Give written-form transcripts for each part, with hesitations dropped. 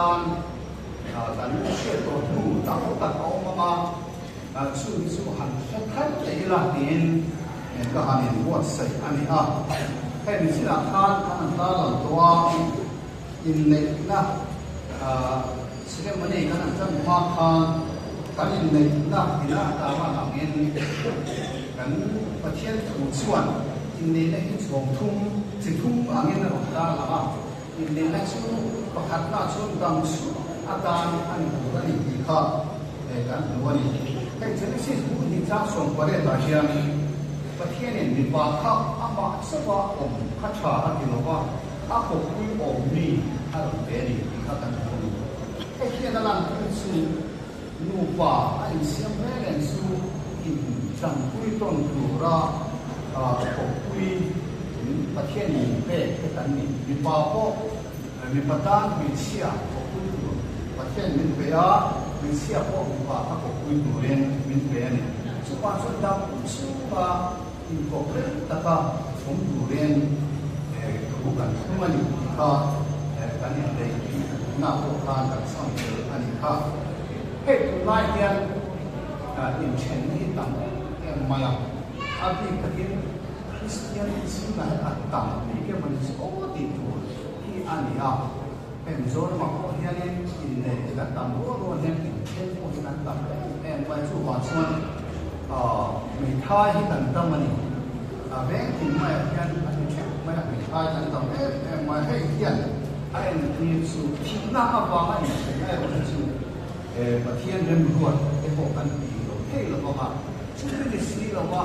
Tan kan hriat tawh hnu tam tak a awm ang a, chu hi chu han hre thar leh ila tiin ka han inbuatsaih a ni a. Hei michinah khan kan han tarlang tawh a, inneihna ceremony kan han tan hma khan kan inneihna ina a tarlan angin kan Pathian thu chuan inneihna hi chhawng thum chi thum angin a rawn tarlang a. Inneihna chu pakhatna chuan dam chhung atan a ni tur a ni tih kha kan hmu a ni. Hei Genesis bu hnih chang 18 ah hian Pathianin mipa kha amah chauha awm kha tha a ti lova, a kawppui awm mi a rawn ve a ni tih kha kan hmu a ni. Hei hian a lantir chu nupa a insiam reng reng chu intanpui tawn tura kawppui Pathianin min pek te kan ni. Mipa pawh mipa tan hmeichhia kawppui tur Pathian min pe a, hmeichhia pawh mipa kha kawppui turin min pe a ni. Chuvang chuan dam chhunga inkawp reng taka awm turin thu kan thlung a ni tih kha kan inlei tihna pawh khan kan chhang tel a nih kha. Hei tunlai hian inthenna hi tam em em mai a, a bik takin Kristian zingah hian a tam bik emaw ni chu aw tih tur hi a ni a. Hei Mizoramah pawh hianin inneih te kan tam rual rual hian inthen pawh hi kan tam em em mai. Chuvang chuan hmeithai hi kan tam a ni. Veng tin maiah hian a ti theuh mai a, hmeithai kan tam em em mai. Hei hian a entir chu thihna avanga inthen erawh hi chu Pathian remruat te pawh kan ti lo thei lo vang a. Chumi ni si lo a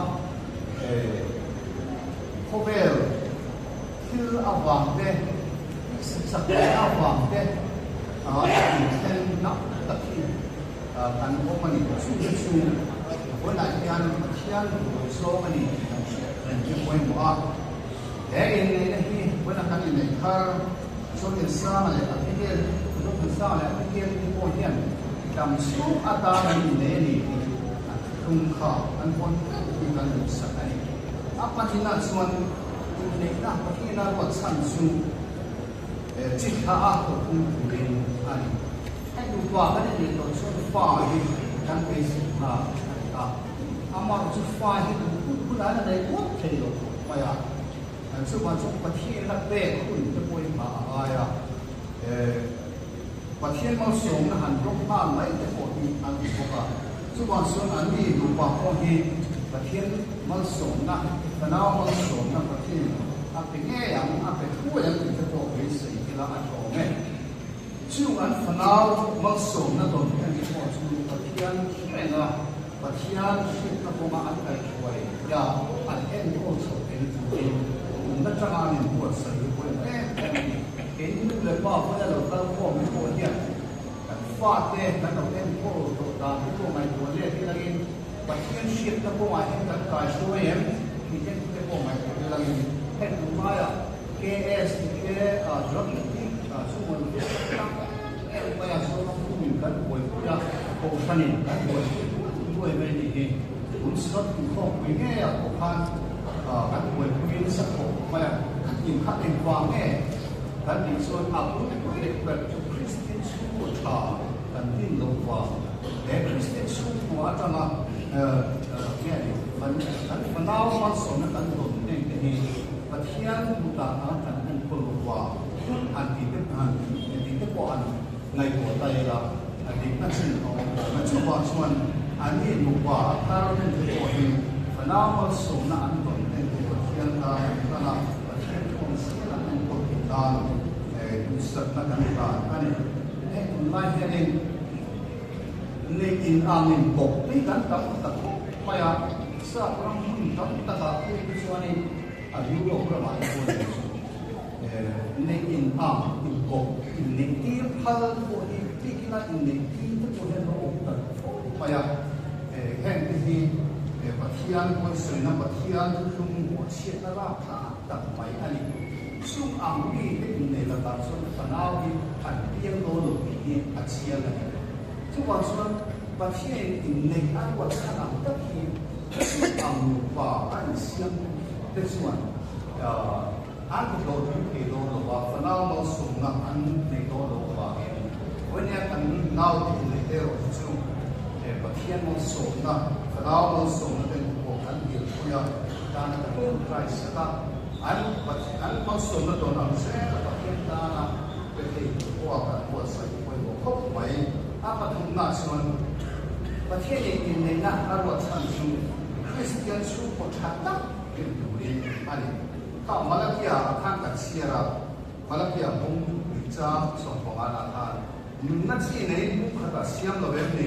khawvel thil avang te, chakna avang te inthen hnam tak hi kan awm a ni. Chu te chu vawiinah hian Pathian buai zawng a ni tih kan hriat reng hi pawimawh a. He inneihna hi vawiina kan inneih thar Zotinsanga leh Abigail, Zotinsanga leh Abigail te pawh hian dam chhung atan an innei a ni tih an thuthlung kha an vawn vek hi kan duhsak a ni. A pahnihna chuan inneihna Pathiana ruat chhan chu chi thla a thawhpui turin a ni. Hei nupa kan inneih tawh chuan fa hi kan beisei nghal a ni a. Amaherawhchu chu fa hi duh hun hunah hian a nei ngawt thei lo khawp mai a. Chuvang chuan Pathiana pek hun te pawhin hma a ngai a. Pathian malsawmna han dawng nghal mai te pawh hi an ti bawk a. Chuvang chuan an ni nupa pawh hi Pathian malsawmna, fanau malsawmna Pathianin a pe ngei ang, a pe thuai ang tih te pawh beisei ila a tha awm e. Chung an fanau malsawmna dawn hian te pawh chu Pathian hreng a, Pathian hriatna kawnga an kaihhruai ya an enkawl chhoh theihna turin tun atanga an inbuatsaih hi pawimawh em em a ni. Keini nu leh pa hmuna lo kal khawm hi pawh hian kan fate kan lo enkawl tawh dan hi pawh ngaihtuah let ilangin Pathian hriatna kawngah hian kan kaihhruai em tih te te pawh ngaihtuah ilangin heng tunlaiah KS tih te drug addict chhungkaw te tam em em mai a Zoram phumin kan buaipui a, Kohhranin kan buaipui duai duai mai a nih hi. Tun slot inkhawmpui ngeiah pawh khan kan buaipui nasa khawp mai a, khatin kha engvang nge kan tih chuan a bulpui ber chu Kristian chhungkaw tha kan din loh vang. He Kristian chhungkua atanga nge ni kan fanau malsawmna kan dawn hneng te hi Pathian hmuh dan anga kan enkawl loh vang han tih te han tih te pawh han ngaihtuah ta ila a dikna chin a awm awm a. Chuvang chuan ani nupa thar nen te pawh hi fanau malsawmna an dawn hneng te Pathian tan an tan a, Pathian thawm zel an enkawl thei tan duhsakna kan hlan a ni. Heng tunlai hianin Neih in angin bawk hi kan tam ta khawp mai a, sap ram hmun tam takah phei te chuanin a Europe ramah te pawh ni chu neih in ang in bawk in neih tir phal pawh hi bikina in neih tir te pawh hian a awm ta khawp mai a, heng te hi Pathian pawisawina Pathian thuthlung bawhchhiatna lak thlak tak mai a ni. Chung ang mi te innei lakah chuan fanau hi an piang dawn lo tih hi a chiang a ni. Chuvang chuan Pathianin inneih a ruat chhan ang tak hi chung ang nupa a insiam te chuan an ti hlawhtling thei dawn lo va, fanau malsawmna an nei dawn lo avangin. Naute inneih te erawh hi chu Pathian malsawmna, Thlarau malsawmna te hmuh pawh kan dilpui a, tana kan tawngtai sak a, an an malsawmna dawn ang zela Pathian tana pe thei tur pawha kan buatsaih pawimawh khawp mai. A pathumnaah chuan Pathianin inneihna a ruat chhan chu Kristian chhungkaw tha tak rin turin a ni. Kha Malakia ah khan kan chhiar a, Malakia bung tuichang sawmpanga ah khan nunna chi nei hmung khatah siam lo em ni?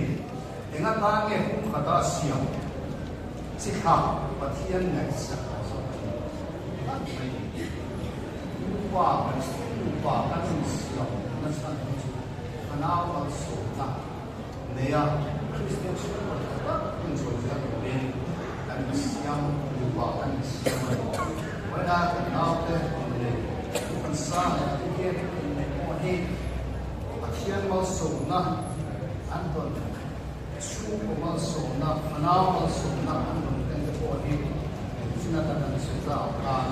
Eng atan nge hmung khata siam chi thlak Pathian ngaihsak a zawk a ni tlat mai ni. Nupa Kristian nupa kan insiam nasa hi chu fanau malsawmna neia Kristian chhungkaw tha tak inchawi zel turin kan insiam, nupa kan insiam a ni. Vawiina kan naute innei kan sa leh te hian inneih pawh hi Pathian malsawmna an rawn chhungkaw malsawmna, fanau malsawmna an rawn ken te pawh hi engtin ata kan sawi ta ang khan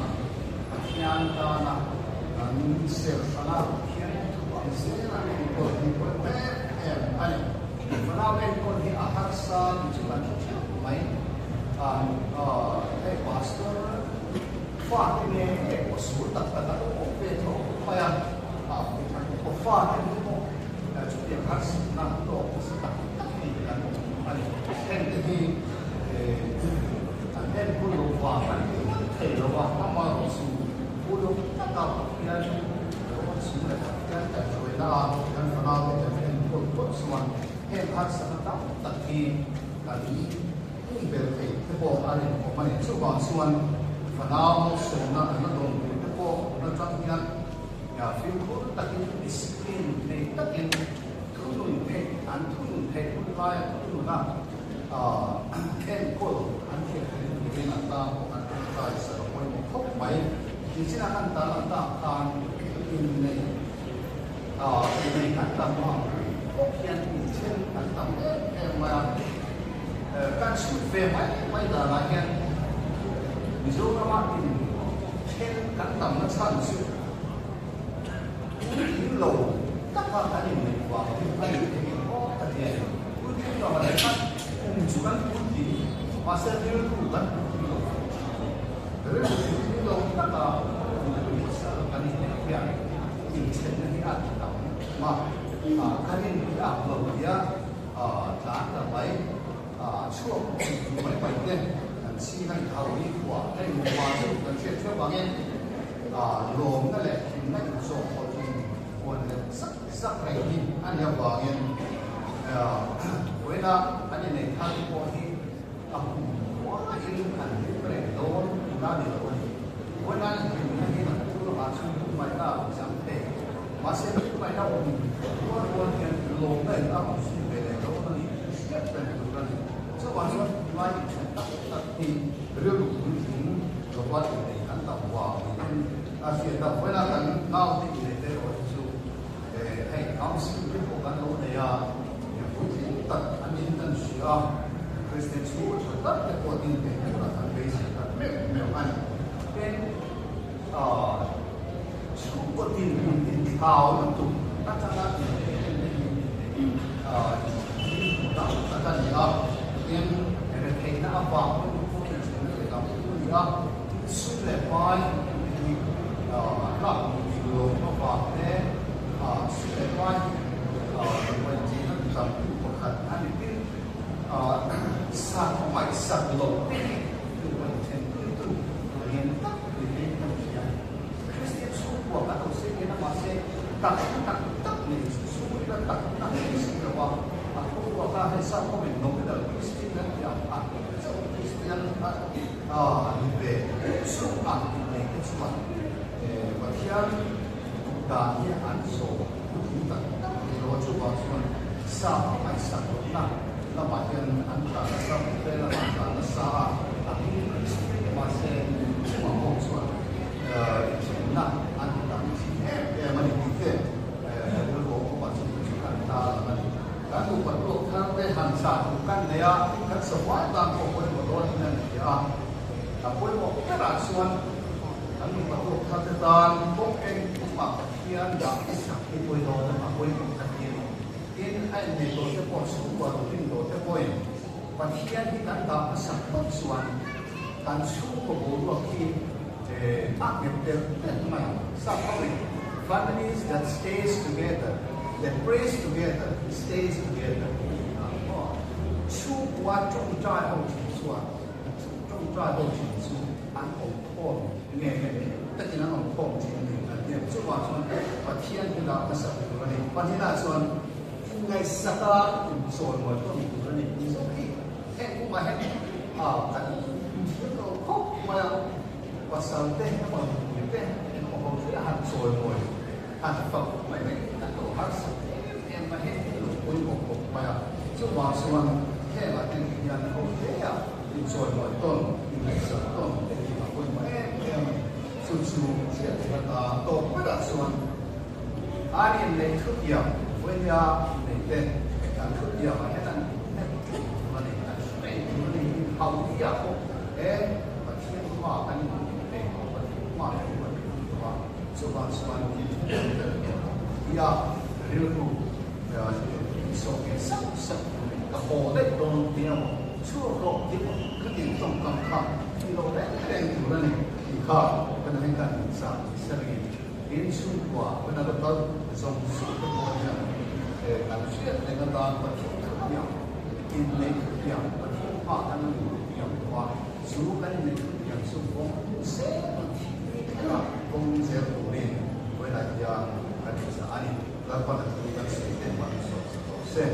Pathian tana kan ser hrana Pathian thu ang zela enkawl hi pawimawh em em a ni. Fanau enkawl hi a harsa tih chu kan hre theuh mai. Hei Pastor fate nge nge pawh sul tak tak a lo awm ve tho mai a, fate hi pawh chutiang harsatna tawk nasa tak tak hi kan awm a ni. Hengte hi an enkawl lo vang an ti ngawt thei lo a, amaherawhchu uluk taka Pathian rawn chung leh Pathian kaihhruaina a kan fanaute kan enkawl phawt chuan heng harsatna tam tak hi kan pumper thei te pawh a rinawm a ni. Chuvang chuan fanau sawmna an la dawn tur te pawh tun atang hian fimkhur takin discipline nei takin thunun theih an thunun theih hun laia thunun a enkawl an thiam theih turin an tan pawh an tawngtai sak a pawimawh khawp mai. Nichinah kan tan ang tak khan inneih inneih kan tam ang bawk hian inthen kan tam em em mai a. Kan chhut ve mai mai danah hian Mizorama inthen kan tamna chhan chu puitling lo taka kan inneih vang hi a ni thei em aw ka ti a ni. Puitling lo a ni kha kum chu kan puitling mahse rilru kan puitling lo fo thin a ni. Rilru puitling lo taka nupui pasal kan inneih hian inthenna hi a ti tam a, kan inbiak lo tia tlan ta mai chhuak pawh mai mai te kan chhing a inhau hi khuah hei nupa chu kan hriat theuh vangin lawmna leh hlimna inchawhpawlh in huan leh zak zak reng hi a nih avangin vawiina an inneih thar te pawh hi a hum huaiin an hlim reng dawn tihna a ni lo a ni. Vawiina an hlimna hi a hnu lamah chhung hmangaihna a rawn chang thei. Mahse hmangaihna awm rual rual hian lawmna in a rawn zui ve leh dawn a ni tih hriat reng tur a ni. Chuvang chuan tunlai inthen tak tak hi rilru puitling lova innei kan tam vang niin a hriat a. Vawiina kan naute innei te erawh hi chu hei counselling te pawh kan lo nei a, puitling tak an niin kan hria a, Kristian chhung tha tak te pawh din thei tura kan beisei tak meuh meuh a ni. Tin, Chhungkaw dinhmun inthlau lutuk atanga inhmu tam tak a ni a, tin retheihna avang pawhin pawh inthenna leh lam chu a ni a, tin sum leh pai hi lak duh dik lo avang te sum leh pai hi ruaichenna titamtu pakhat a ni. Tin, sakhaw ngaihsak loh te hi nupa inthentirtu lian tak niin kan hria. Kristian chhungkua kan lo sei hian a mahse takna tak tak nei chhungrila takna nei si lo a, a thawhruak a hei sap awmin nominal Kristian kan tih ang a chauh Kristian a ni ve chung ang tih nei te chuan Pathian duh dan hi an zawm puitling tak tak thei lo a, chuvang chuan sap a ngaihsak lohna lamah hian an tla nasa, buffet lamah an tla nasa a, a hming Kristian ni mahse chungah pawh chuan inthenna an ti tam thin em em a ni tih te rilru awm khawpah chu tih chu kan ta lang a ni. Kan nupa tuak thar te han chah duh kan nei a, kan sahuai tan pawh pawimawh dawnin a ni a, a pawimawh berah chuan kan nupa tuak thar te tan kawng eng tumah Pathian dah sak hi pawimawh a pawimawh ka ti a ni. Tin, a innei tawhte pawh, chhungkua lo rin tawhte pawhin Pathian hi kan dah hmasak phawt chuan kan chhungkaw boruak hi a nghet telh telh mai ang. Sap hoin, Families that stays together, that prays together, stays together tih a ni maw? Chhungkua tawngtai ho thin chuan tawngtai ho thin chu an awm khawm nge nge takin an awm khawm thin a ni an ti a. Chuvang chuan Pathian hi dah hmasak tur a ni. Pahnihna chuan inngaihsaka inchawimawi tawn tur a ni. Mizo hi heng kumah hian kan inthiam lo khawp mai a, pasal te emaw nupui te emaw ho hi a han chawimawi han fak mai mai kan lo harsa em em mai heng hi lo pawimawh khawp mai a. Chuvang chuan hengah te hian ho hle a inchawimawi tawn, inngaihsak tawn te hi a pawimawh em em a ni. Chu chu hriat theih ata tawp berah chuan an inneih thutiam vawinia inneite an thutiamah hian an inhnek thei tur a ni. An hre ngei tur a ni. Inhauhia pawh he Pathian hma kan inneih tawh, Pathian hma thu kan inneih tawh a, chuvang chuan inhnek tel tur a ni a, rilru insawh ngei sauh sauh turin ka haw daih dawn tia maw, chhuak rawh tih maw ka tih tawngkam kha tih loh reng reng tur a ni tih kha kan heng kan inchah ni selangin inchhungkua kan a lo kal zawng zawng te pawh hian kan hriat reng atan Pathian thu piang inneih thu piang Pathian hma kan lo inneih piang tawh a, chu kan inneih thu piang chu vawng zel thih thleng a vawng zel turin vawilah hian kan inchah a ni. Lalpan a thu kan sawi te hman sawt sa tawh se.